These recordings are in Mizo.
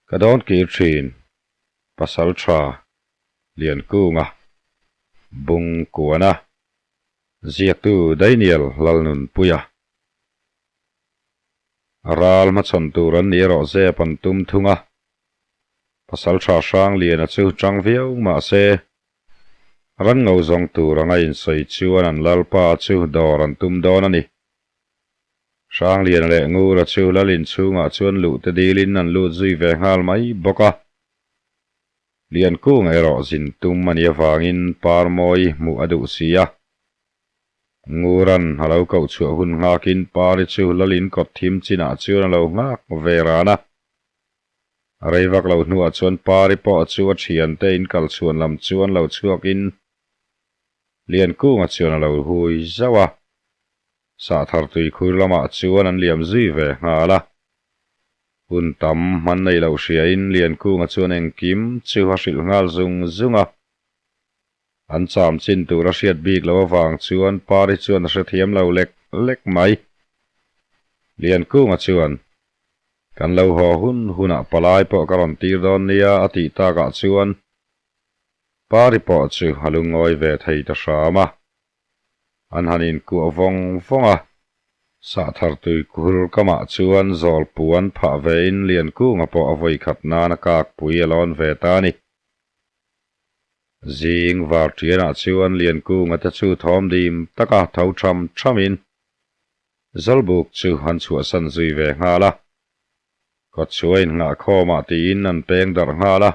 Ka dawn kir thin pasal tha Liankunga Bung Kuana ziaktu Daniel Lalnunpuia ral hmachhawn tur an ni erawh zep an tum thung a, pasal tha Hrangliana chu tang viau mah se ran ngo zawng tur anga insawi chuan an lalpa chu dawr an tum dawn a ni. Hrangliana leh Ngura chu lal inchhungah chuan luh te dilin an lut zui ve nghal mai bawk a. Liankung erawh zin tum a nih avangin Parmawi hmuh a duh si a. Nguran a lo koh chhuah hun nghakin Pari chu lal in kawt thim chinah chuan a lo nghak ve ran a. Rei vak lo hnuah chuan Pari pawh chu a thiante in kal chhuan lam chuan lo chhuakin Liankunga chuan a lo hui zauh a. Sahthar tuikhur lamah chuan an liam zui ve nghal a. Hun tam hman nei loh hriain Liankunga chuan engkim chu a hrilh nghal zung zung a. An cham chin tur a hriat bik loh avang chuan Pari chuan a hrethiam lo lek lek mai. Liankunga chuan, Kan lo haw hun hunah palai pawh ka rawn tir dawn nia a tih takah chuan Pari pawh chu a lungawi ve thei ta hram a. An han inkuah vawng vawng a, sahthar tui khur kamah chuan zawl puan phah vein Liankunga pawh a vawi khat nan a kak pui a lawn ve ta a ni. Zing var ṭianah chuan Liankunga te chu thawm dim taka tho ṭham ṭhamin Zawlbuk chu an chhuahsan zui ve nghal a, kawtchhuah innghahkhawmah tiin an peng darh nghal a.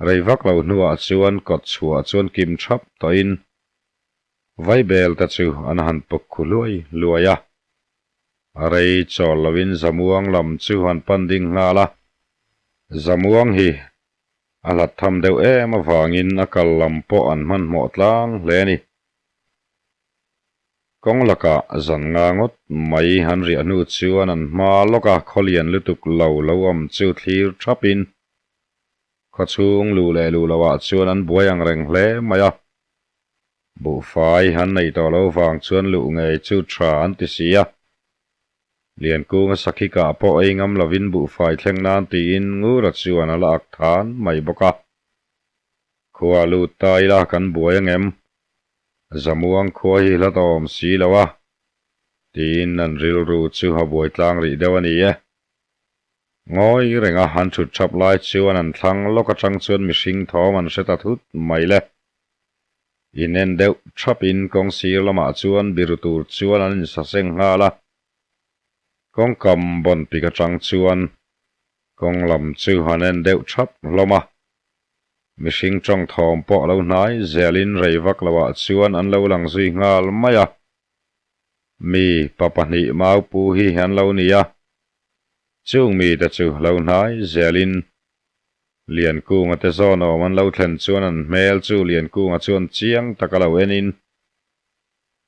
Rei vak lo hnuah chuan kawt chhuah chuan kim thap tawhin vaibel te chu an han puk khu hluai hluai a. A rei chawl loin Zamuang lam chu an pan ding nghal a. Zamuang hi a hlat tham deuh em avangin a kal lam pawh an hmanhmawh tlang hle a ni. Kawng lakah zan nga ngawt mai an riah hnu chuan an hma lawka khawlian lutuk lo lo awm chu thlir thapin Khawchhung luh leh luh loh ah chuan an buai ang reng hle mai a, buhfai an nei tawh lo vang chuan luh ngei chu tha an ti si a. Liankunga sakhikah pawh ei ngam lovin buhfai thleng nan tiin Ngura chuan a la ak than mai bawk a. Khua lut ta ila kan buai angem? Zamuang khua hi hla ta awm si lo a, tiin an rilru chu a buai tlang rih deuh a ni e. Ngawi renga an thut thap lai chuan an thlang lawk atang chuan mihring thawm an hre ta thut mai le. Inen deuh thapin kawng sir lamah chuan biru tur chuan an insaseng nghal a. Kawngkam bawn pik atang chuan kawng lam chu an en deuh thap hlawm a. Mihring tawng thawm pawh lo hnai zelin rei vak loah chuan an lo lang zui nghal mai a. Mi pa pahnih maupu hi an lo ni a. Chung mite chu lo hnai zelin Liankunga te zawn awm an lo thlen chuan an hmel chu Liankunga chuan chiang taka lo enin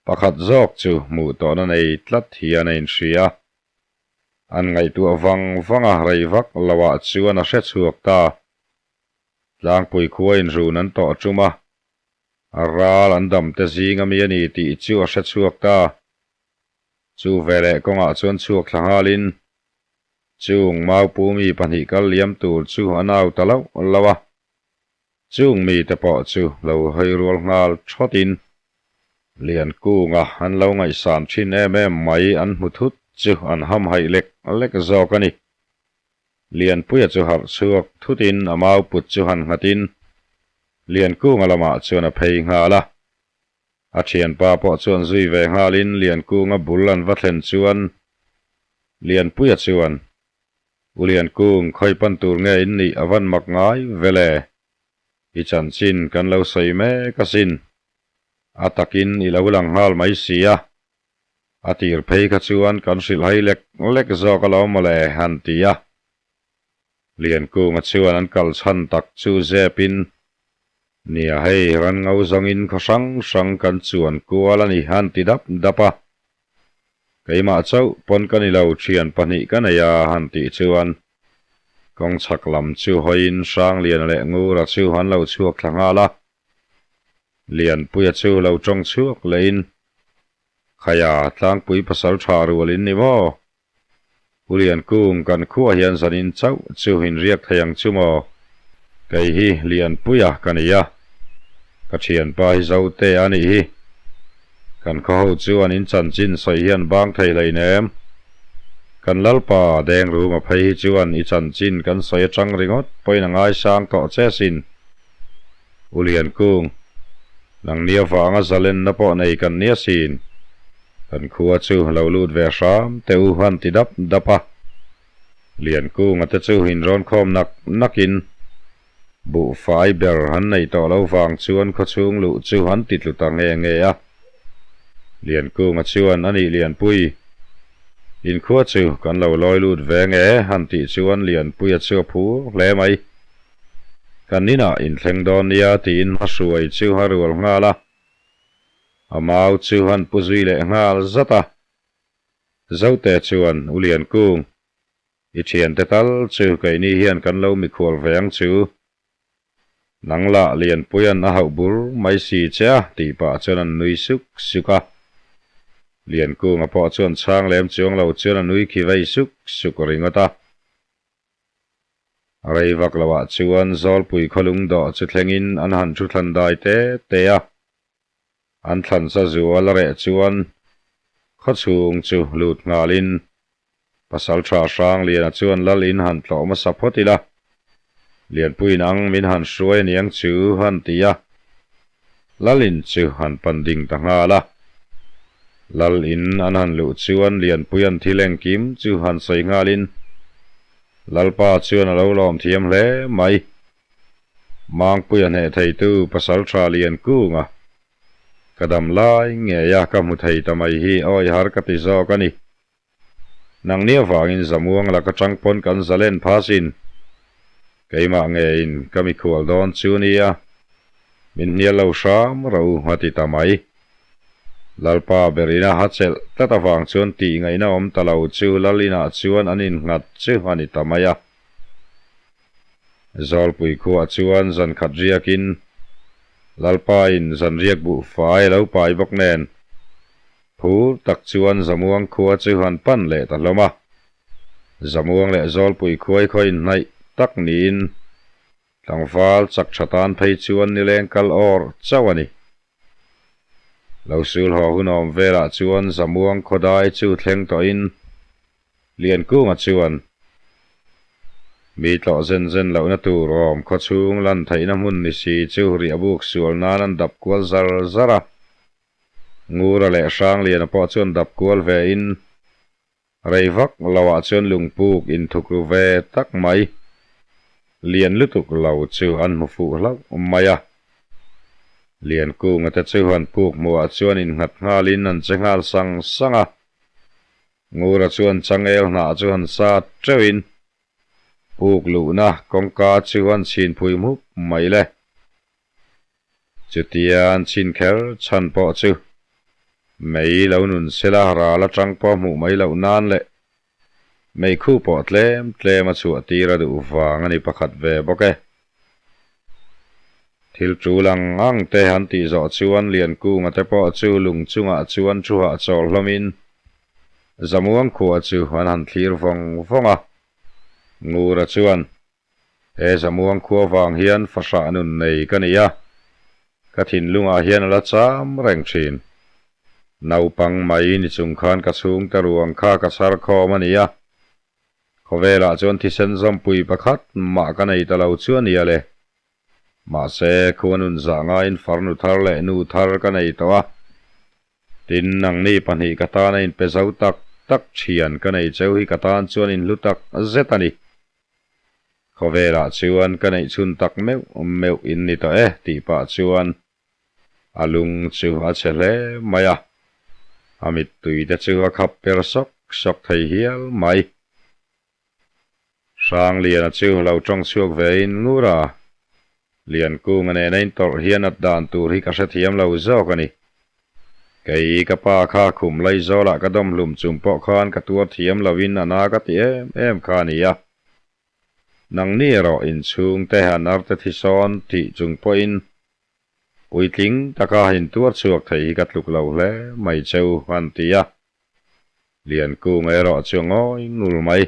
pakhat zawk chu hmuh tawhna nei tlat hian a inhria. An ngaihtuah vang vang a, rei vak loah chuan a hre chhuak ta. Tlangpui khua inrun an tawh tum a, a ral an dam te zing ami a ni tih chu a hre chhuak ta. Chu veleh kawngah chuan chhuak thla nghalin chung maupu mi pahnih kal liam tur chu a nau ta loh loh a. Chung mite pawh chu lo hawi rual nghal thawtin Liankunga an lo ngaihsan thin em em mai an hmu thut chu an hamhaih lek lek zawk a ni. Lianpuia chu harh chhuak thutin a mauput chu han nghatin Liankunga lamah chuan a phei nghal a. A thianpa pawh chuan zui ve nghalin Liankunga bul an va thlen chuan Lianpuia chuan, U Liankung, khawi pan tur nge in nih a van mak ngai vele? I chanchin kan lo sawi mek asin. A takin i lo lang nghal mai si a. A tir phei kha chuan kan hrilh hai lek lek zawk alawm mawle han ti a. Liankunga chuan an kal chhan tak chu zepin, Nia hei, ran ngo zawngin khaw hrang hrang kan chuan kual a ni han ti dap dap a. Keimah chauh pawn ka ni lo, thian pahnih ka nei a han tih chuan kawng chhak lam chu hawiin Hrangliana leh Ngura chu an lo chhuak thla nghal a. Lianpuia chu lo tawng chhuak lehin, Khaia, tlangpui pasal tha rual in ni maw? U Liankung, kan khuaah hian zanin chauh chu in riak thei ang chu maw? Kei hi Lianpuia ka ni a, ka thianpa hi Zote a nih hi. Kan khaw ho chuan in chanchin sawi hian bang thei hleinem. Kan Lalpa Dengruma phei hi chuan i chanchin kan sawi atang ringawt pawhin a ngaisang tawh che sin. U Liankung, nangni avanga zalenna pawh nei kan nia sin. Kan khua chu lo lut ve hram teh u han ti dap dap a. Liankunga te chu inrawn khawm nak nakin buhfai ber han nei tawh lo vang chuan khawchhung luh chu han ti tlu ta nge nge a. Liankunga chuan a nih Lianpui, inkhua chu kan lo lawi lut ve nge han tih chuan Lianpuia chu a phur hle mai. Kan inah inthleng dawn nia tiin hmahruai chu a rual nghal a. A mau chu han pu zui leh nghal zat a. Zote chuan, U Liankung, i thiante tal chu keini hian kan lo mikhual ve ang chu. Nang lah Lianpuia'n a hauh bur mai si che a, tih pah chuan an nui suk suk a. Liankunga pawh chuan chhang lem chuang lo chuan a nui khi vei suk suk ringawt a. Rei vak loah chuan Zawlpui khawlung dawh chu thlengin an han thu thlan dai te te a. An thlan sa zual a reh chuan khawchhung chu lut nghalin Pasalṭha Hrangliana chuan lal in han tlawh hmasa phawt ila, Lianpuiin ang min han hruai aniang chu han ti a. Lal in chu han pan ding ta nghal a. Lal in an han luh chuan Lianpuia'n thil engkim chu han sawi nghalin Lalpa chuan a lo lawm thiam hle mai. Mangpuia hneh theitu pasal tha lian kunga ka dam lai ngei a ka hmu thei ta mai hi awi har ka ti zawk a ni. Nangni avangin zamuang lak atang pawn kan zalen pha sin. Keimah ngeiin ka mikhual dawn chu nia. Min hnial lo hram ro a ti ta mai. Lalpa ber ina a chelh tlat avang chuan tih ngaihna awm ta lo chu Lal inah chuan an innghat chu a ni ta mai a. Zawlpui khuah chuan zan khat riakin Lalpa in zan riak buh fai a lo pai bawk nen phur tak chuan Zamuang khua chu han pan leh ta hlawm a. Zamuang leh Zawlpui khuai khaw inhnaih tak niin Tlangval chak tha tan phei chuan nileng kal awr chauh a ni. Lo sul haw hunawm velah chuan Zamuang khawdai chu thleng tawhin Liankunga chuan mi tlawh zen zen lohna tur awm khawchhung lan theihna hmun ni si chu riahbuk sual nan an dap kual zar zar a. Ngura leh Hrangliana pawh chuan dap kual vein Rei vak loah chuan lungpuk inthukru ve tak mai, lian lutuk lo chu an hmu fuh hlauh mai a. Liankunga te chu an puk hmuhah chuan innghat nghalin an che nghal sang sang a. Ngura chuan changel hnah chu han sat teuhin puk luhna kawngka chu an chhin phui hmup mai le. Chutia an chhin kher chhan pawh chu mei lo nun sela ral atang pawh hmuh mai loh nan leh mei khu pawh tlem tlem a chhuah tir a duh vang a ni pakhat ve bawk e. Thil tul ang ang te an tih zawh chuan Liankunga te pawh chu lung chungah chuan thu hahchawl hlawmin Zamuang khua chu an han thlir vawng vawng a. Ngura chuan He Zamuang khua vang hian fahrah nun nei ka ni a, ka thinlungah hian a la cham reng thin. Naupang mai ni chung khan ka chhungte ruang kha ka chhar khawm a ni a, khawvelah chuan thisen zawmpui pakhat mah ka nei ta lo chu a nia le. Mahse, khua nun zah ngaiin farnu thar leh nu thar ka nei tawh a, Tin, nangni pahnih ka tan a inpe zo tak tak thian ka nei cheu hi ka tan chuan inhlu tak zet a ni. Khawvelah chuan ka neih chhun tak meuh meuh in ni tawh e tih pah chuan a lung chu a chhe hle mai a, a mittui te chu a khap per sawk sawk thei hial mai. Hrangliana chu lo tawng chhuak ve in ngur a, Liankunga nena intawrh hian at dan tur hi ka hrethiam lo zawk a ni. Kei ka pa kha khum Laizawlah ka dawm hlum chung pawh khan ka tuar thiam loin a na ka ti em em kha a ni a. Nangni erawh inchhungte an arte thi sawn tih chung pawhin puitling taka intuar chhuak thei hi ka tluk lo hle mai cheu an ti a. Liankunga erawh chu a ngawi ngul mai.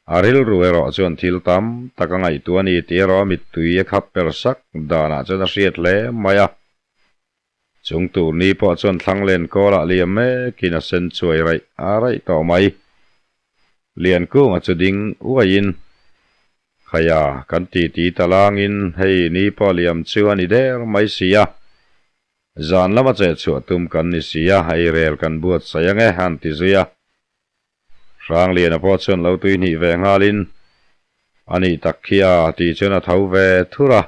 A rilru erawh chuan thil tam tak a ngaihtuah a ni tih erawh a mittui a khap per sak danah chuan a hriat hle mai a. Chung tur ni pawh chuan thlang len kawlah liam mekin a sen chuai raih a raih tawh mai. Liankunga chu ding uaiin, Khaia, kan titi ta langin hei ni pawh liam chu a ni der mai si a. Zan lama che chhuah tum kan ni si a, ei rel kan buatsaih ang e, an ti zui a. Hrangliana pawh chuan lo tui hnih ve nghalin, A nih tak khi a, tih chuan a tho ve thur a.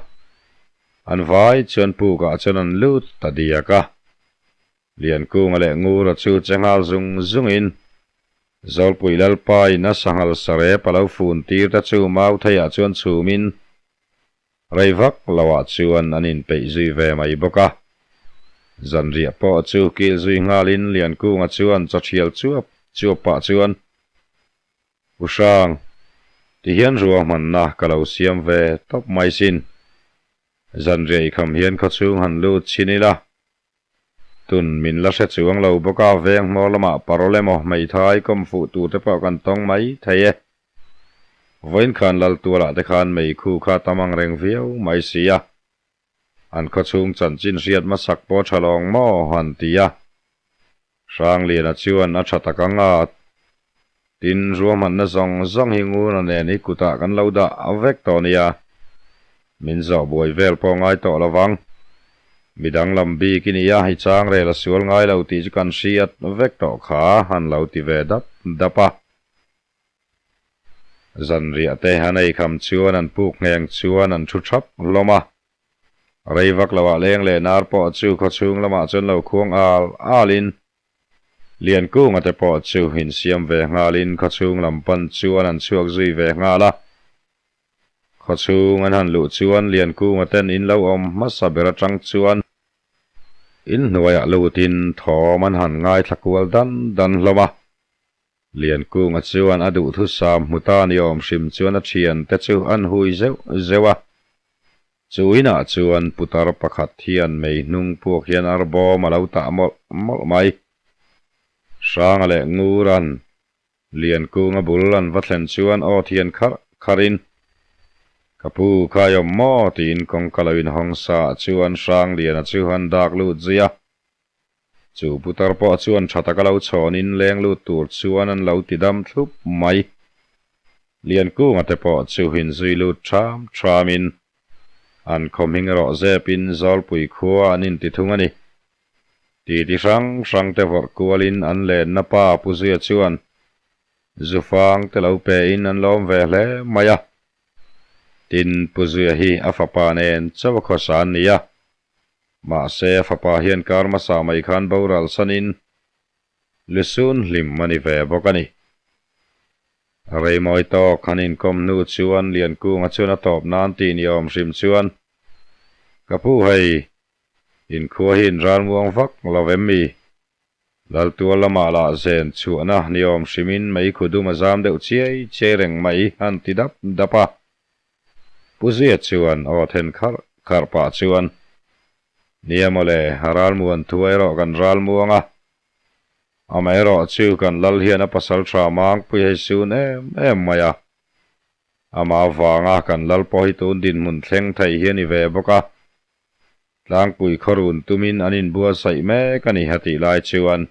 An vai chuan pukah chuan an lut ta diak a. Liankunga leh Ngura chu che nghal zung zungin, Zawlpui Lalpa in a sanghal sarep a lo fun tir te chu Mautheiah chuan chhumin, Rei vak loah chuan an inpeih zui ve mai bawk a. Zanriah pawh chu kil zui nghalin Liankunga chuan chawṭhial chuap chuap pah chuan, U Hrang, tihian ruahmanna ka lo siam ve tawp mai sin. Zanriah i kham hian khawchhung han lut chhin ila. Tun min la hre chuang lo bawk a, veng hmawr lamah parol emaw hmeithai kawm fuh tur te pawh kan tawng mai thei e. Vawiin khan Laltualah te khan meikhu kha tam ang reng viau mai si a, an khawchhung chanchin hriat hmasak pawh tha lawng maw han ti a. Hrangliana chuan a tha tak ang a, tin ruahmanna zawng zawng hi nguna nen hi kutah kan lo dah vek tawh nia, min zawh buai vel pawh ngai tawh lo vang. Midang lam bik i ni a, i chang rel a sual ngai lo tih chu kan hriat vek tawh kha han lo ti ve dap dap a. Zanriah te an ei kham chuan an puk ngheng chuan an thu thap hlawm a. Rei vak loah leng leh nar pawh chu khawchhung lamah chuan lo khuang al alin Liankunga te pawh chu insiam ve nghalin khawchhung lam pan chuan an chhuak zui ve nghal a. Khawchhung an han luh chuan Liankunga ten in lo awm hmasa ber atang chuan inhnuaiah lutin thawm an han ngaithla kual dan dan hlawm a. Liankunga chuan a duhthusam hmu ta ni awm hrim chuan a thiante chu an hui zeuh zeuh a. Chu inah chuan putar pakhat hian mei hnung puak hian arbawm a lo tah mawlh mawlh mai. Hranga leh Nguran Liankunga bul an va thlen chuan aw thian kharh kharhin, Ka pu kha i awm maw? tiin kawngka lo inhawng sa ah chuan Hrangliana chu an dak lut zui a. Chu putar pawh chuan tha taka lo chhawnin leng lut tur chuan an lo ti dam thlup mai. Liankunga te pawh chu inzui lut ṭham ṭhamin an khawmhing erawh zepin Zawlpui khua an inti thung a ni. Titi hrang hrang te vawrh kualin an lenna pa Puzuia chuan Zufang te lo pein an lawm ve hle mai a. Tin, Puzuia hi a fapa nen chauh a khawsa an ni a. Mahse, a fapa hian kar hmasa mai khan boral sanin lusun hlim a ni ve bawk a ni. Reimawi tawk han inkawm hnu chuan Liankunga chuan a tawp nan tih ni awm hrim chuan, Ka pu hei, inkhua hi inralmuang vak lo vem mi? Laltual lamah lah zen chhuahna ni awm hrimin mei khu dum a zam deuh chiai chiai reng mai han ti dap dap a. Pu Zia chuan aw then kharh kharh pah chuan, Nia mawle, a ralmuan thu erawh kan ralmuang a. Amaherawh chu kan lal hian a pasal tha mangpui hei sun em em mai a. Amah avanga kan lal pawh hi tun dinhmun thleng thei hi a ni ve bawk a. Tlangpui khawrun tumin an inbuatsaih mek a ni a tih lai chuan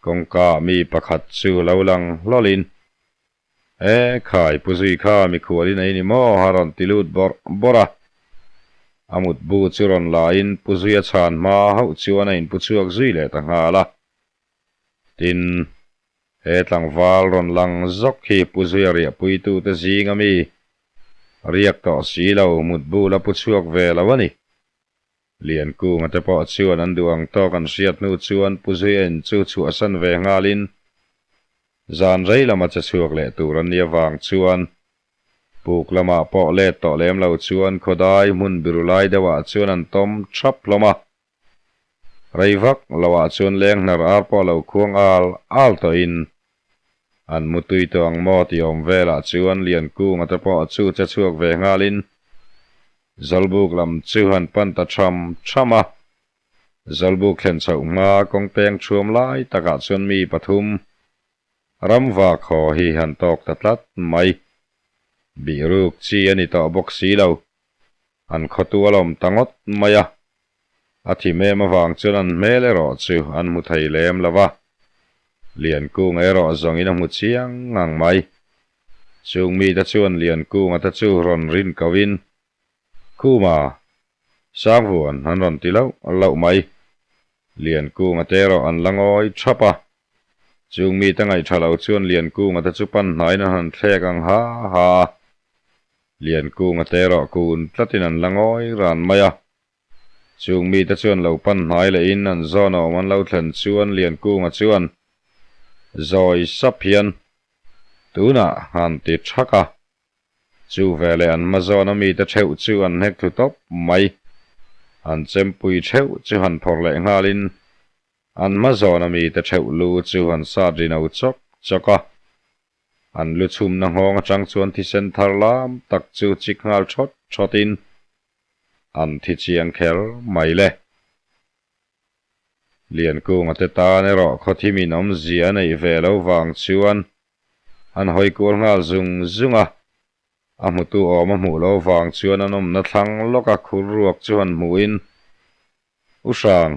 kawngka mi pakhat chu lo lang hlawlin, E khai, Pu Zui kha mikhualin a i ni maw? a rawn ti lut bawrh bawrh a. A mutbu chu rawn lain Pu Zuia chhan hma hauh chuan a inpu chhuak zui leh ta nghal a. Tin, he tlangval rawn lang zawk hi Pu Zuia riahpuitute zing ami riak tawh si lo, mutbu la pu chhuak ve lo a ni. Liankunga te pawh chuan an duh ang tawk an hriat hnu chuan Pu Zuia in chu chhuahsan ve nghalin zan rei lama che chhuak leh tur an nih avang chuan puk lamah pawh let tawh lem lo chuan khawdai hmun biru lai deuhah chuan an tawm thap hlawm a. Rei vak loah chuan leng hnar ar pawh lo khuang al al tawhin an mutui tawh ang maw tih awm velah chuan Liankunga te pawh chu che chhuak ve nghalin Zawlbuk lam chu han pan ta tham tham a. Zawlbuk thlen chhoh hma kawng peng thuam lai takah chuan mi pathum. Ramva khaw hi han tawk ta tlat mai. Bihruk chi a ni tawh bawk si lo. An khawtu a lawm ta ngawt mai a. A thim em avang chuan an hmel erawh chu an hmu thei lem lo va. Liankung erawh zawngin a hmu chiang ngang mai. Chung mite chuan Liankunga te chu rawn rin koin, Khuma, Sangvuan an rawn ti loh loh mai. Liankunga te erawh an la ngawi thap a. Chung mite ngaihṭha lo chuan Liankunga te chu pan hnaiin an han thlek ang ha ha a. Liankunga te erawh kun tlatin an la ngawi ran mai a. Chung mite chuan lo pan hnai lehin an zawn awm an lo thlen chuan Liankunga chuan zawi sap hian tunah han ti thak a. Chu veleh an hma zawna mite theuh chu an hnek thlu tawp mai. An chempui theuh chu han phawrh leh nghalin an hma zawna mite theuh lu chu an sat ri no chawk chawk a. An lu chhumna nghawng atang chuan thisen thar lam tak chu chik nghal thawt thawtin an thi chiang kher mai le. Liankunga te tan erawh khawthim in awmzia a neih ve lo vang chuan an hawi kual nghal zung zung a, a hmutu awm a hmuh lo vang chuan an awmna thlang lawka khur ruak chu han hmuhin U Hrang,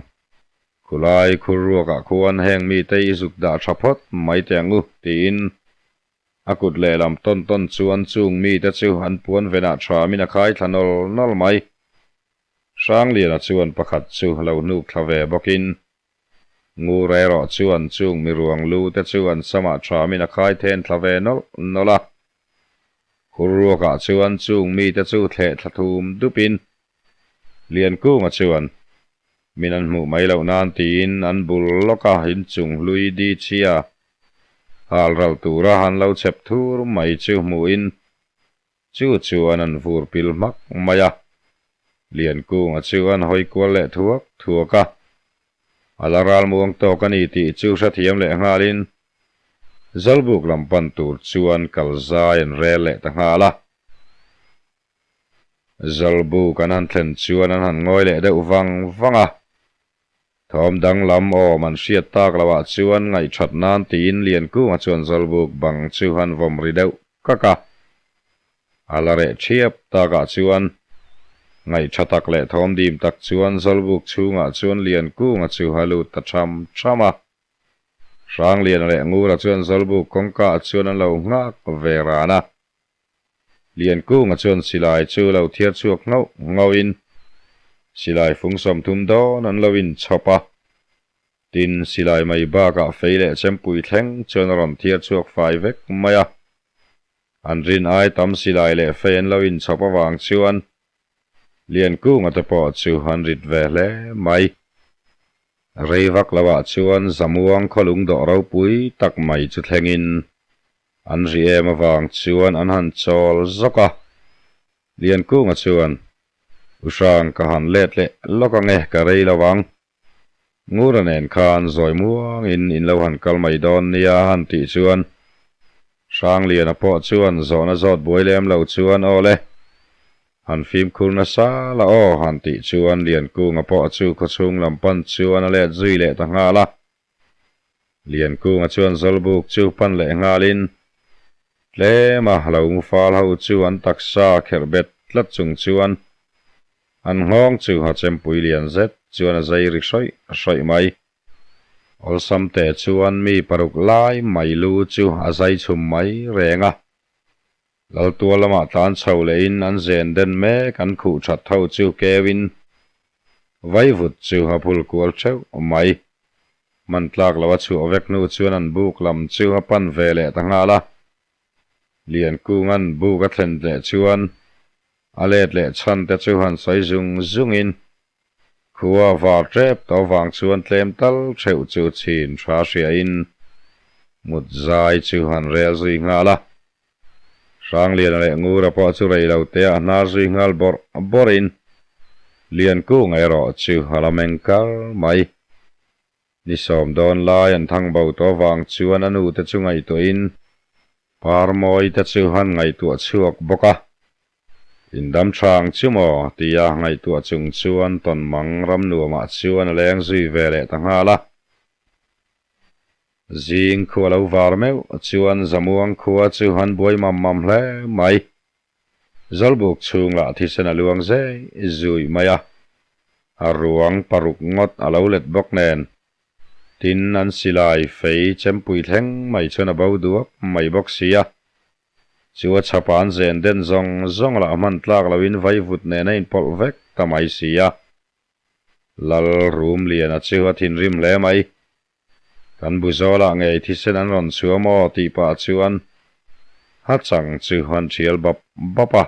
khulai khur ruakah khuan heng mite i zuk dah tha phawt mai teh ang u tiin A kut lehlam tawn tawn chuan chung mite chu an puan venah thamin a khai thla nawl nawl mai. Hrangliana chuan pakhat chu lo hnuk thla ve bawkin Ngur erawh chuan chung mi ruang lu te chu an samah thamin a khai then thla ve nawlh nawlh a. Khur ruakah chuan chung mite chu thleh thla thum dupin Liankunga chuan min an hmuh mai loh nan tiin an bul lawka inchung hlui di chhia hal ral tura han lo chep thur mai chu hmuhin chu chuan an vur pil hmak mai a. Liankunga chu an hawi kual leh thuak thuak a, a la ral muang tawk a ni tih chu hrethiam leh nghalin Zawlbuk lam pan tur chuan kal zai an rel leh ta nghal a. Zawlbuk an han thlen chuan an han ngawi leh deuh vang vang a. Thawm danglam awm an hriat tak loh ah chuan ngaihthat nan tiin Liankunga chuan Zawlbuk bang chu han vawm ri deuh kak a. A la reh thiap tak ah chuan ngaihtha tak leh thawm dim tak chuan Zawlbuk chhungah chuan Liankunga chu a lut ta tham tham a. Hrangliana leh Ngura chuan Zawlbuk kawngka ah chuan an lo nghak ve ran a. Liankunga chuan silai chu lo thiar chhuak nghauh nghauhin silai fung 30 dawn an lo inchhawp a. Tin, silai mai bakah fei leh chempui thleng chuan a rawn thiar chhuak fai vek mai a. An rin ai tam silai leh fei an lo inchhawp avang chuan Liankunga te pawh chu an rit ve hle mai. Rei vak loah chuan Zamuang khawlung dawh ropui tak mai chu thlengin An ri em avang chuan an han chawl zawk a. Liankunga chuan, U Hrang ka han let leh lawk ange ka rei lo ang. Ngura nen khan zawi muangin in lo han kal mai dawn nia a han tih chuan Hrangliana pawh chuan zawhna zawt buai lem lo chuan aw le, han fimkhur nasa la aw han tih chuan Liankunga pawh chu khawchhung lam pan chuan a let zui leh ta nghal a. Liankunga chuan Zawlbuk chu pan leh nghalin tlema lo mu fal ho chu an taksa kherh bet tlat chung chuan an nghawng chu a chempui lian zet chuan a zai ri hrawih hrawih mai. Awlsam te chuan mi paruk lai mai lu chu a zai chhum mai reng a. Laltual lamah tlan chho lehin an zen den mek an khuh that ho chu keuin vaivut chu a phul kual theuh mai. Hman tlak lo a chhuah vek hnu chuan an buk lam chu a pan ve leh ta nghal a. Liankunga'n buk a thlen leh chuan a let leh chhan te chu han sawi zung zungin khua var tep tawh vang chuan tlem tal theuh chu chhin tha hriain mut zai chu han rel zui nghal a. Hrangliana leh Ngura pawh chu rei lo te ah hnar zui nghal bawrh bawrhin Liankung erawh chu a la meng kar mai. Ni sawm dawn lai an thang bo tawh vang chuan a nu te chu ngaihtuahin Parmawi te chu han ngaihtuah chhuak bawk a. Indam hrang chu maw? tia ngaihtuah chung chuan tawnmang ram nuamah chuan a leng zui ve leh ta nghal a. Zing khua lo var meuh chuan Zamuang khua chu an buai mam mam hle mai. Zawlbuk chhung lah thisen a luang zei zui mai a, a ruang paruk ngawt a lo let bawk nen. Tin, an silai fei chempui thleng mai chuan a bo duak mai bawk si a. Chu a chhapa an zen den zawng zawng lah hman tlak loin vaivut nen a inpawlh vek ta mai si a. Lal rum lian a chu a thinrim hle mai. Kan bu zawlah ngei thisen an rawn chhuah maw tih pah chuan ha chang chu an thial bap bap a.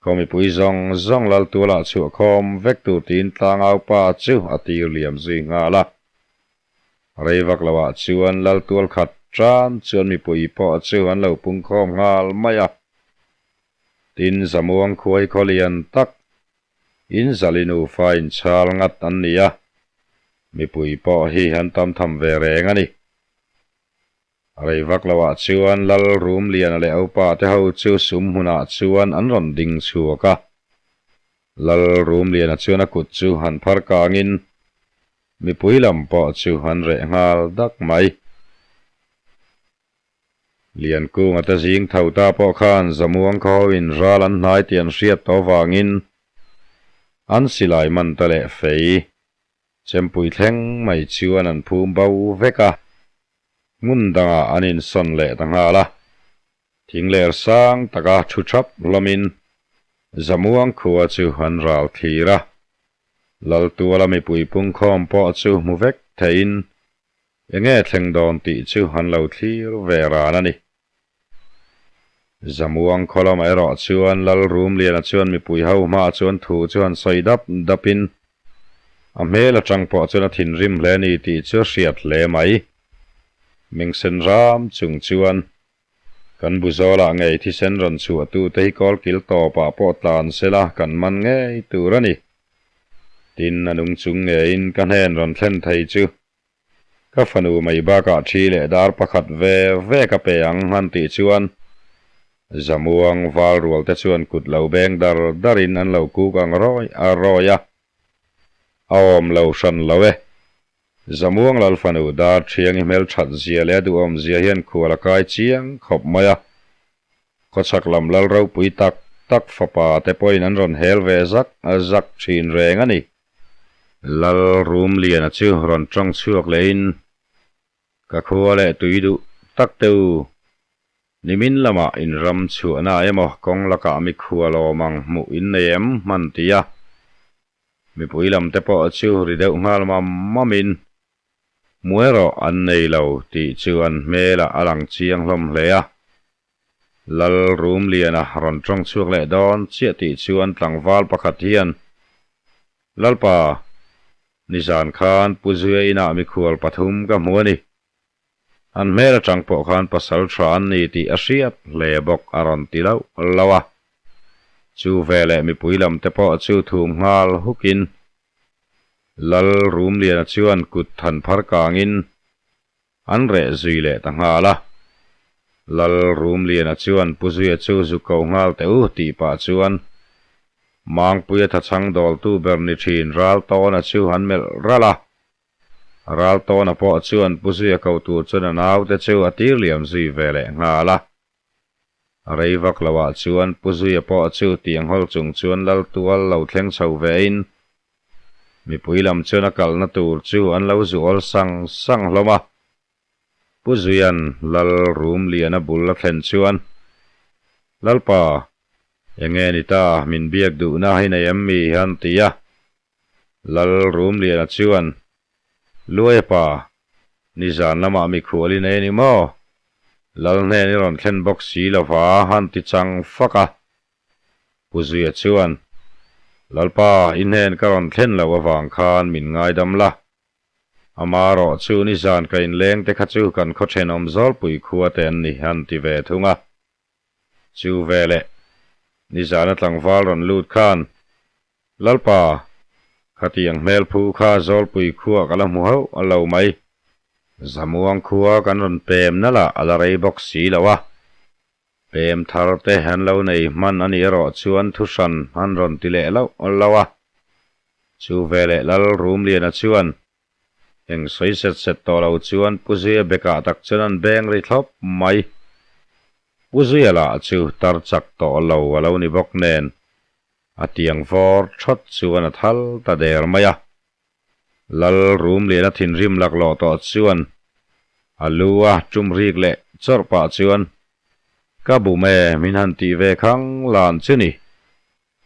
Khaw mipui zawng zawng lal tualah chhuah khawm vek tur tiin tlangau pa chu a tir liam zui nghal a. Rei vak loah chuan lal tual khat tan chuan mipui pawh chu an lo pung khawm nghal mai a. Tin, Zamuang khuai khaw lian tak In zali nufa inchhal ngat an ni a, mipui pawh hi an tam tham ve reng a ni. Rei vak loah chuan Lal Rumliana leh Opa te ho chu sum hmunah chuan an rawn ding chhuak a. Lal Rumliana chuan a kut chu han phar kangin mipui lam pawh chu an reh nghal dak mai. Liankunga te zing tho ta pawh khan Zamuang khaw-in ral an hnai tih an hriat tawh vangin an silai man ta leh fei chempui thleng mai chuan an phum bo vek a, hmun dangah an insawn leh ta nghal a. Thingler sang taka thu thap hlawmin Zamuang khua chu an ral thlir a, Laltuala mipui pungkhawm pawh chu hmu vek theiin Enge thleng dawn tih chu an lo thlir ve ran a ni. Zamuang khaw lamah erawh chuan Lal Rumliana chuan mipui ho hmaah chuan thu chu han sawi dap dapin a hmel atang pawh chuan a thinrim hle a ni tih chu a hriat hle mai. Mengsen ram chung chuan kan bu zawlah ngei thisen rawn chhuahtute hi kawlkil tawpah pawh tlan sela kan man ngei tur a ni. Tin, a nung chung ngeiin ka hnen rawn thlen thei chu Ka fanu mai bakah thi leh dar pakhat ve ve ka pe ang han tih chuan Zamuang val rual te chuan kut lo beng dar darin an lo kuk ang rawi a rawi a. A awm lo hran lo e. Zamuang lal fanu dar thiangi hmelthat zia leh a duhawm zia hian khual a kai chiang khawp mai a. Khawchhak lam lal ropui tak tak fapa te pawhin an rawn hel ve zak zak thin reng a ni. Lal Rumliana chu rawn tawng chhuak lehin, Ka khua leh tui duh tak te u, nimin lamah in ram chhuahna emaw kawng lakah mikhua lawm ang hmuh in nei em hman ti a. Mipui lam te pawh chu ri deuh nghal mam mamin, Hmu erawh an nei lo tih chu an hmelah a lang chiang hlawm hle a. Lal Rumliana rawn tawng chhuak leh dawn chiah tih chuan tlangval pakhat hian, Lalpa, nizan khan Pu Zuia inah mikhual pathum ka hmu a ni. An hmel atang pawh khan pasal tha an ni tih a hriat hle bawk a rawn ti lauh lauh a. Chu veleh mipui lam te pawh chu thum nghal hukin Lal Rumliana chuan kut than phar kangin an reh zui leh ta nghal a. Lal Rumliana chuan Pu Zuia chu zu ko nghal teh u tih pah chuan Mangpuia thachhang dawltu ber ni thin Raltawna chu an melh ralh a. Raltawna pawh chuan Pu Zuia ko tur chuan a naute chu a tir liam zui ve leh nghal a. Rei vak loah chuan Pu Zuia pawh chu tiang hawl chung chuan lal tual lo thleng chho vein mipui lam chuan a kalna tur chu an lo zu awl sang sang hlawm a. Pu Zuia'n lal rum lian a bul a thlen chuan, Lalpa, enge ni ta, min biak duhna hi nei em mi? an ti a. Lal rum liana chuan, Luaia pa, nizan lamah mikhual i nei a ni maw? Lal hnen i rawn thlen bawk si lova han ti chang fak a. Pu Zuia chuan, Lalpa, i hnen ka rawn thlen loh avang khan min ngaidam la. Amarawh chu nizan ka inleng te kha chu kan khaw thenawm zawlpui khua te an ni han ti ve thung a. Chu veleh, nizana tlangval rawn lut khan, Lalpa, khatiang hmelphu kha Zawlpui khua ka la hmu hauh a lo mai. Zamuang khua kan rawn pem nalh a, a la rei bawk si lo a. Pem thar te an lo nei hman a nih erawh chuan thuhran an rawn ti leh loh loh a. Chu veleh Lal Rumliana chuan. Eng sawi set set tawh lo chuan Pu Zuia bekah tak chuan an beng ri thlawp mai. Pu Zuia lah chu tar chak tawh lo a lo ni bawk nen, a tiang vawr thawt chuan a thal ta der mai a. Lal rum lian a thinrim laklawh tawh chuan a lu a tum rik leh chawrh pah chuan, Ka bum e, min han tih ve khang lan chu ni.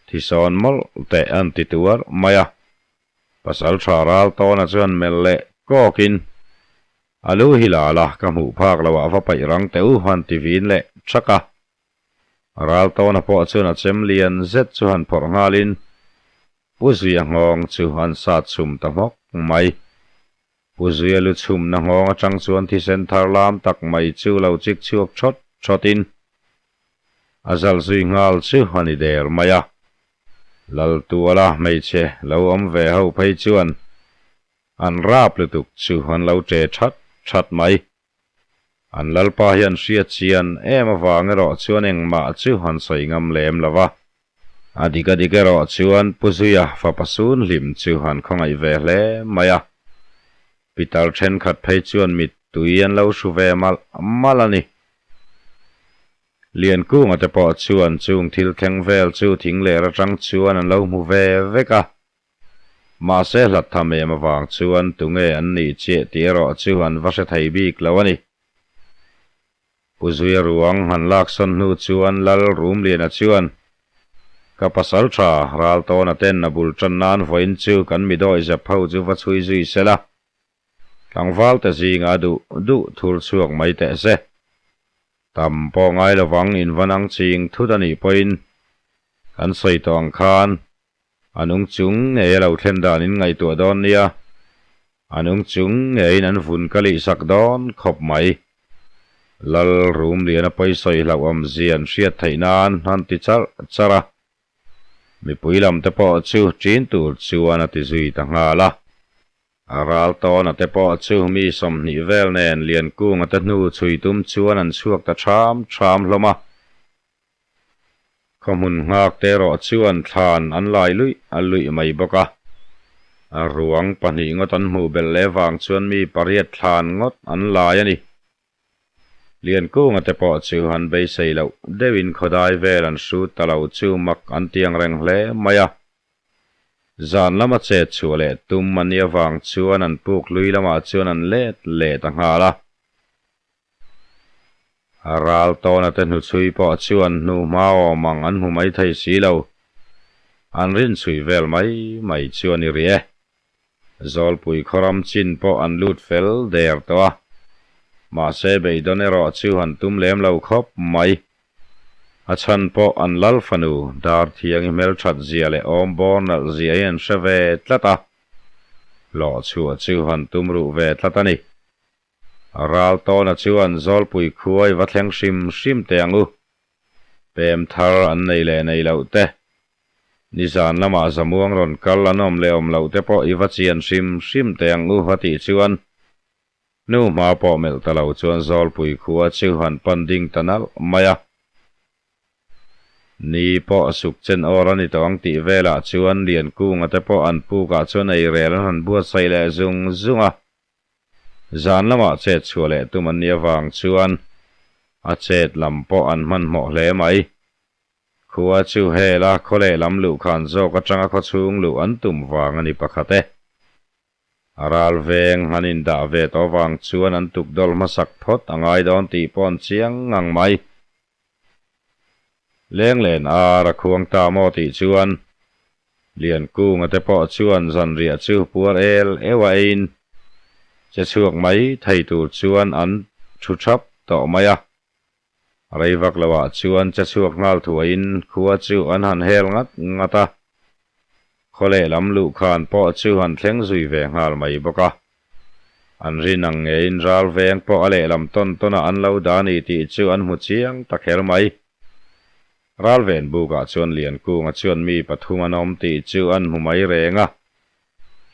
Thisawn mawlh teh an ti tuar mai a. Pasal tha ral tawna chuan melh leh kawkin, A lu hi la la, ka hmuh phak loh ah va paih rang teh u han ti vin leh thak a. Ral tawna pawh chuan a chem lian zet chu han phawrh nghalin Pu Zuia nghawng chu an sat chhum ta hmawk mai. Pu Zuia lu chhumna nghawng atang chuan thisen thar lam tak mai chu lo chik chhuak thawt thawtin a zal zui nghal chu a ni der mai a. Laltuala hmeichhe lo awm ve ho phei chuan an rap lutuk chu an lo che that that mai. An lalpa hi an hriat chian em avang erawh chuan engmah chu an sawi ngam lem lo va. A dik a dik erawh chuan Pu Zuia fapa sun hlim chu an khawngaih ve hle mai a. Pitar thenkhat phei chuan mittui an lo hru ve malh malh a ni. Liankunga te pawh chuan chung thil thleng vel chu thing ler atang chuan an lo hmu ve vek a. Mahse hlat tham em avang chuan tunge an nih chiah tih erawh chu an va hre thei bik lo a ni. Pu Zuia ruang han laksawn hnu chuan Lal Rumliana chuan, Ka pasal tha, Raltawna ten a bul tan nan vawiin chu kan mi dawihzep ho chu va chhui zui sela, Tlangval te zinga duh duh thur chhuak mai teh se. Tam pawh ngai lovang in va nang ching thut a nih pawhin kan sawi tawh ang khan a nung chung ngei a lo thlen dan in ngaihtuah dawn nia, a nung chung ngeiin an vun ka lih sak dawn khawp mai. Lal rum lian a pawi sawi hlauhawm zia an hriat theih nan an ti charh charh a. Mipui lam te pawh chu ṭin tur chuan a ti zui ta nghal a. A ral tawna te pawh chu mi 20 vel nen Liankunga te hnu chhui tum chuan an chhuak ta ṭham ṭham hlawm a. Khaw hmun nghak te erawh chuan thlan an lai luih a luih mai bawk a. A ruang pahnih ngawt an hmuh belh leh vang chuan mi pariat thlan ngawt an lai a ni. Liankunga te pawh chu an beisei loh deuhin khawdai vel an hrut ta lo chu mak an ti angreng hle mai a. Zan lama chet chhuah leh tum a nih avang chuan an puk lui lamah chuan an let leh ta nghal a. A ral tawna te hnuchhui pawh chuan hnu hma awm ang an hmu mai thei si lo. An rinchhui vel mai mai chu a ni rih e. Zawlpui khawram chin pawh an lut fel der tawh a. Mahse beidawn erawh chu an tum lem lo khawp mai. A chhan pawh an lal fanu Darthiangi hmelthat zia leh awm bawr nalh zia hi an hre ve tlat a. Hlawh chhuah chu an tum ruh ve tlat a ni. Ral tawna chuan Zawlpui khuai va thleng hrim hrim teh ang u. Pem thar an nei leh nei loh te. Nizan lamah Zamuang rawn kal an awm leh awm loh te pawh i va chian hrim hrim teh ang u a tih chuan hnu hma pawh melh ta lo chuan Zawlpui khua chu han pan ding ta nalh mai a. Ni pawh suk chen awr a ni tawh ang tih velah chuan Liankunga te pawh an pukah chuan eirel an han buatsaih leh zung zung a. Zan lamah chet chhuah leh tum an nih avang chuan a chet lam pawh an hmanhmawh hle mai. Khua chu hela khaw lehlam luh khan zawk atanga khaw chhung luh an tum vang a ni pakhat e. A ral veng an indah ve tawh avang chuan an tukdawl hmasak phawt a ngai dawn tih pawh an chiang ngang mai. Lenglen ar a khuang ta maw tih chuan Liankunga te pawh chuan zanriah chu puar el eu a eiin che chhuak mai thei tur chuan an thu thap tawh mai a. Rei vak loah chuan che chhuak nghal thuaiin khua chu an han hel ngat ngat a. Khaw lehlam luhkhan pawh chu an thleng zui ve nghal mai bawk a. An rin ang ngeiin ral veng pawh a lehlam tawn tawnah an lo dah a ni tih chu an hmu chiang ta kher mai. Ral ven bukah chuan Liankunga chuan mi pathum an awm tih chu an hmu mai reng a.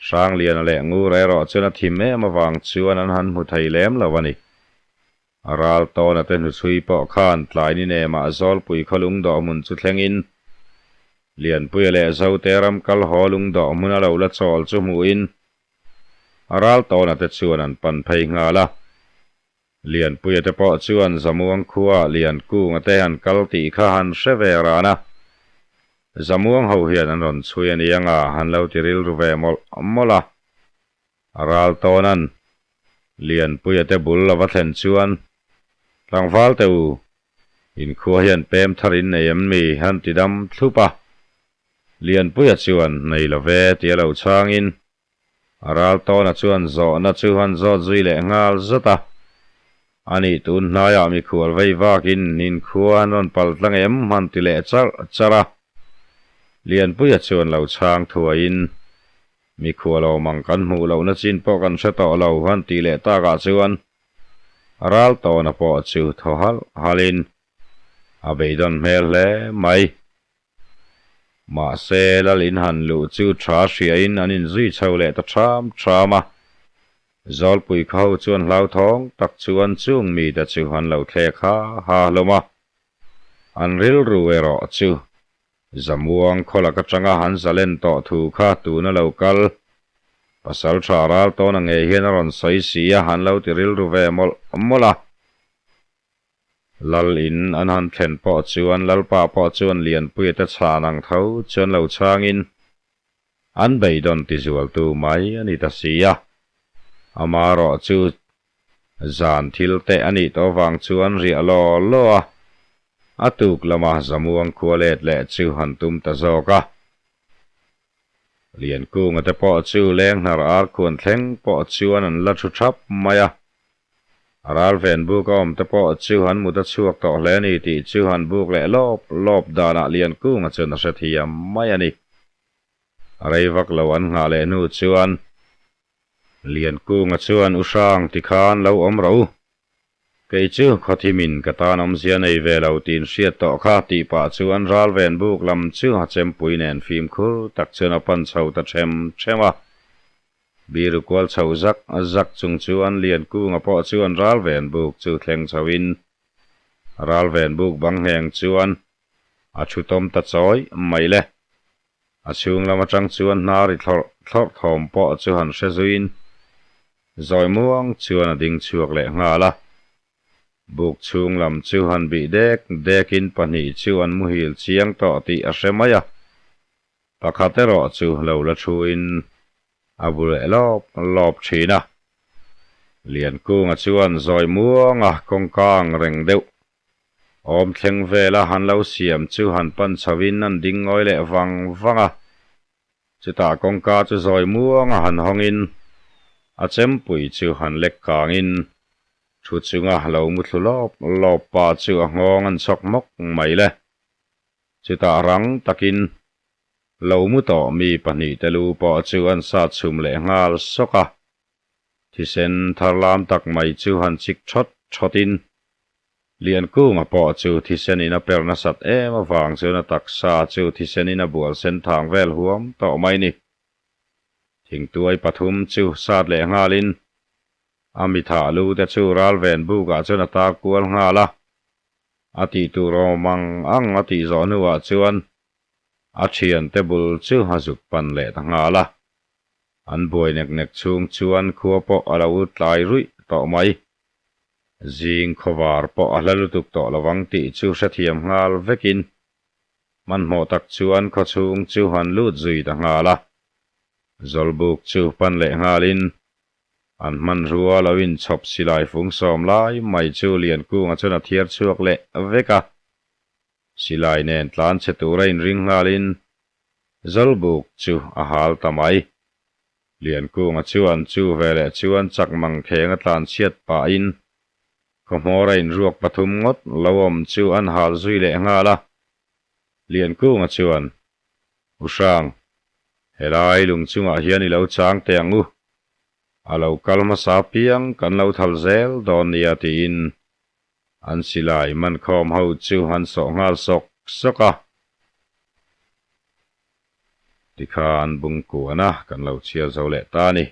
Hrangliana leh Ngura erawh chuan a thim em avang chuan an han hmu thei lem lo a ni. A ral tawna te hnuchhui pawh khan tlai ni nemah Zawlpui khaw lungdawh hmun chu thlengin Lianpuia leh Zote ram kal haw lungdawh hmun a lo la chawl chu hmuhin. Raltawna te chuan an pan phei nghal a. Lianpuia te pawh chuan Zamuang khuaah Liankunga te an kal tih kha han hre ve ran a. Zamuang ho hian an rawn chhui a ni anga han lo ti rilru ve mawlh mawlh a. Raltawna'n Lianpuia te bul a va thlen chuan, Tlangval te u, inkhua hian pem thar in nei em mi? han ti dam thlup a. Lianpuia chuan, Nei lo ve, ti a lo chhangin Raltawna chuan zawhna chu han zawt zui leh nghal zat a. Ani tun hnaiah mikhual vei vakin inkhua an rawn pal tlang em han ti leh charh charh a. Lianpuia chuan lo chhang thuaiin, Mikhual awm ang kan hmuh lohna chin pawh kan hre tawh lo han ti leh takah chuan Raltawna pawh chu thaw halh halhin a beidawn hmel hle mai. Mahse, lal in han luh chu tha hriain an inzui chho leh ta ṭham ṭham a. Zawlpui khaw chuan hlauthawng tak chuan chung mite chu an lo thlek ha ha hlawm a. An rilru erawh chu Zamuang khawlak aṭanga han zalen tawh thu kha tuna lo kal. Pasal ṭha ral tawn a ngei hian a rawn sawi si a, an lo ti rilru ve mawlh mawlh a. Lal in an han thlen pawh chuan Lalpa pawh chuan Lianpuia te chhan ang tho chuan lo chhangin an beidawn ti zualtu mai a ni ta si a. Amarawh chu zan thil te a nih tawh vang chuan riah law law a, a tuk lama Zamuang khua let leh chu han tum ta zawk a. Liankunga te pawh chu lenghnar ar khuan thleng pawh chuan an la thu thap mai a. A ral ven buk a awm te pawh chu han mut a chhuak tawh hle a ni tih chu han buk leh lawp lawp danah Liankunga chuan a hrethiam mai a ni. A rei vak lo an nghah leh hnu chuan Liankunga chuan U Hrang tikhan lo awm rawh u. Kei chu khawthimin ka tan awmzia nei ve lo tiin hriat tawh kha tih pah chuan ral ven buk lam chu a chempui nen fimkhur tak chuan a pan chho ta ṭhem ṭhem a. Biru kual chho zak zak chung chuan Liankunga pawh chuan ral ven buk chu thleng chhoin ral ven buk bang ngheng chuan a thu tawm ta chawi mai le. A chhung lam atang chuan hnar i thlawrh thlawrh thawm pawh chu han hre zuiin zawi muang chuan a ding chhuak leh nghal a. Buk chhung lam chu han bih dek dekin pahnih chu an muhil chiang tawh tih a hre mai a. Pakhat erawh chu lo la thuin a bu leh lawp lawp thin a. Liankunga chuan zawi muanga kawngka ang reng deuh awm thleng vela han lo siam chu han pan chhoin an ding ngawi leh vang vang a. Chutah kawngka chu zawi muanga han hawngin a chempui chu han lek kangin thu chunga lo muthlu lawp lawp pa chu a nghawng an chhawk hmawk mai le. Chutah rang takin lo mu tawh mi pahnihte lu pawh chu an sat chhum leh nghal sawk a. Thisen thar lam tak mai chu han chik thawt thawtin Liankunga pawh chu thisenin a per nasat em avang chuan a taksa chu thisenin a bual sen thang vel huam tawh mai ni. Thingtuai pathum chu sat leh nghalin a mithah lu te chu ralven bukah chuan a tar kual nghal a. A tih tur awm ang ang a tih zawh hnuah chuan a thiante bul chu a zuk pan leh ta nghal a. An buai nek nek chhung chuan khua pawh a lo tlai ruih tawh mai. Zing khawvar pawh a hla lutuk tawh lovang tih chu hrethiam nghal vekin hmanhmawh tak chuan khawchhung chu an lut zui ta nghal a. Zawlbuk chu pan leh nghalin An hmanrua lo inchhawp silai fung sawm lai mai chu Liankunga chuan a thiar chhuak leh vek a. Silai nen tlan chhe tura inring nghalin Zawlbuk chu a hal ta mai. Liankunga chuan chu veleh chuan chak mang kheng a tlan chhiat pahin khawhmawra inruak pathum ngawt lo awm chu an hal zui leh nghal a. Liankunga chuan, U Hrang, helai lung chungah hian i lo chang teh ang u. A lo kal hmasa piang kan lo thal zel dawn nia tiin an silai mankhawm ho chu an sawh nghal sawk sawk a. Tikhan bungkuana kan lo chhiar zo leh ta a ni.